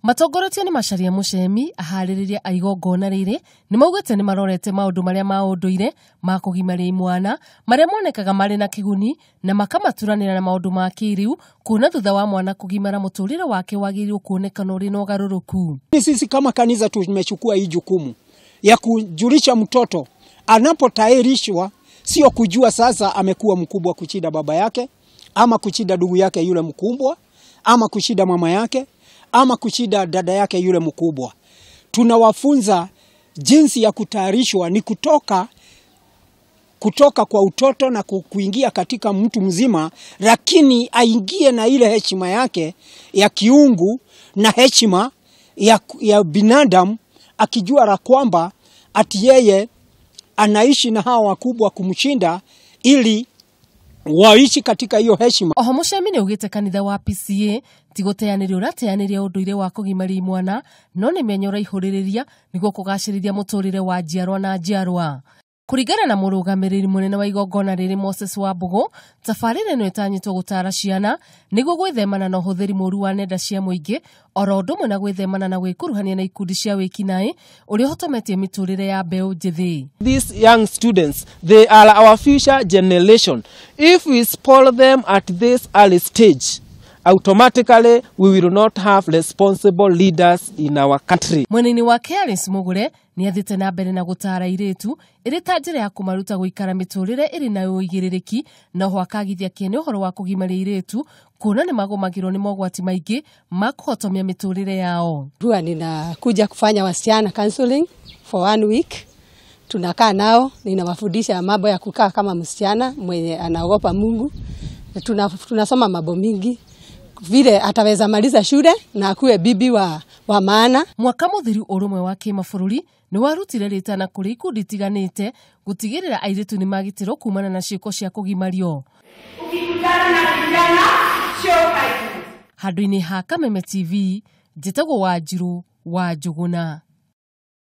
Matongoretio nĩ Macharia Mũcemi, aharĩrĩria a igongona rĩrĩ nĩ maugĩte nĩ marorete maũndũ marĩa ma ũndũire ma kũgimaria imwana marĩa monekaga marĩ na kĩguni na makamaturanĩra na maũndũ ma kĩrĩu, kuona thutha wa mwana kũgimara mũtũrĩre wake wagĩrĩirwo kuonekana ũrĩ na ũgarũrũku. Sisi kama kanisa tumechukua hii jukumu ya kujulisha mtoto anapotahirishwa, sio kujua sasa amekuwa mkubwa kushinda baba yake ama kushinda ndugu yake yule mkubwa ama kushinda mama yake ama kushinda dada yake yule mkubwa. Tunawafunza jinsi ya kutayarishwa ni kutoka kwa utoto na kuingia katika mtu mzima, lakini aingie na ile heshima yake ya kiungu na heshima ya binadamu, akijua la kwamba ati yeye anaishi na hawa wakubwa kumshinda ili waishi katika hiyo heshima. Oho Mũcemi nĩ augĩte kanitha wa PCA ti gũteanĩria ũrateanĩria ũndũire wa kũgimaria imwana, no nĩ mĩanya ũraihũrĩrĩria nĩguo kũgacĩrithia mũtũrĩre wa njiarwa na njiarwa. Kũringana na mũrũgamĩrĩri mũnene wa igongona rĩrĩ Moses Wambũgũ, tabarĩra ĩno ĩtanyĩtwo gũtara ciana nĩguo gwĩthemana na ũhũthĩri mũru wa nenda cia mũingĩ, oro ũndũ ũmwe na gwĩthemana na gwĩkuruhania na ikundi cia wĩkinaĩ ũrĩa ũhotometie mĩtũrĩre ya mbeũ njĩthĩ. These young students, they are our future generation. If we spoil them at this early stage, automatically we will not have responsible leaders in our country. Mwena-inĩ wake Alice Mugure nĩ athiĩte na mbere na gũtara airĩtu ĩrĩ ta njĩra ya kũmaruta gũikara mĩtũrĩre ĩrĩ na ũigĩrĩrĩki, na oho akagithia kĩene ũhoro wa kũgimaria airĩtu kuona nĩ magũmagĩrwo nĩ mogwati maingĩ ma kũhotomia mĩtũrĩre yao. Huwa ninakuja kufanya wasichana counseling for 1 week. Tunakaa nao, ninawafundisha mambo ya kukaa kama msichana mwenye anaogopa Mungu. Tunasoma mambo mingi vile ataweza maliza shule na akuwe bibi wa maana. Mwaka mũthiru ũrũmwe wa kĩmabũrũri nĩ warutire rĩtana kũrĩ ikundi itiganĩte gũtigĩrĩra airĩtu nĩ magitĩrwo kumana na ciĩko cia kũgimario. Ukikutana na vijana, show kindness. Handũ-inĩ ha Kameme TV, njĩtagwo Wanjirũ wa Njũgũna.